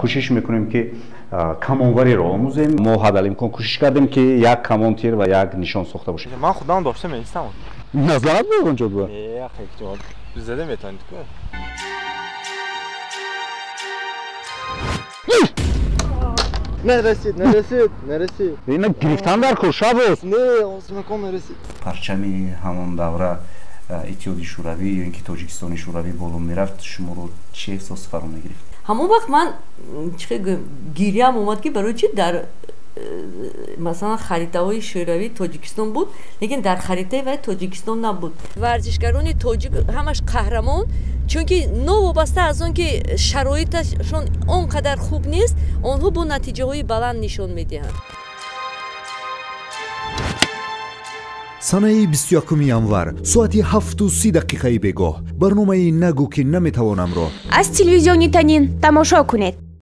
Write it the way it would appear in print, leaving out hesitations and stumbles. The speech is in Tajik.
Кӯшиш мекунем, ки камонвариро омӯзем. Мо ҳадалимкон кӯшиш кардем, ки як камонтир ва як нишон сохта бошем. Ман худам дошта меистам. Назарат бо онҷо? Зада метавонед ку. Нарасид, нарасид, нарасид. Ина гирифтан дар кор, шабоз. Не, осмакон нарасид. Парчами ҳамон давра, Иттиҳоди Шӯравӣ ё ин ки Тоҷикистони Шӯравӣ боло мерафт, шуморо чӣ эҳсос фаро мегирифт? Ҳамон вақт ман чӣ гӯям, гирьям омад, ки барои чӣ дар масалан харитаҳои Шӯравӣ Тоҷикистон буд, лекин дар харитаи вай Тоҷикистон набуд. Варзишгарони тоҷик ҳамаш қаҳрамон, чунки новобаста аз он ки шароиташон он қадар хуб нест, онҳо бо натиҷаҳои баланд нишон медиҳанд. Санаи 21 январ, соати 7:30 дақиқаи бегоҳ, барномаи «Нагӯ, ки наметавонам»-ро аз телевизиони Танин тамошо кунед.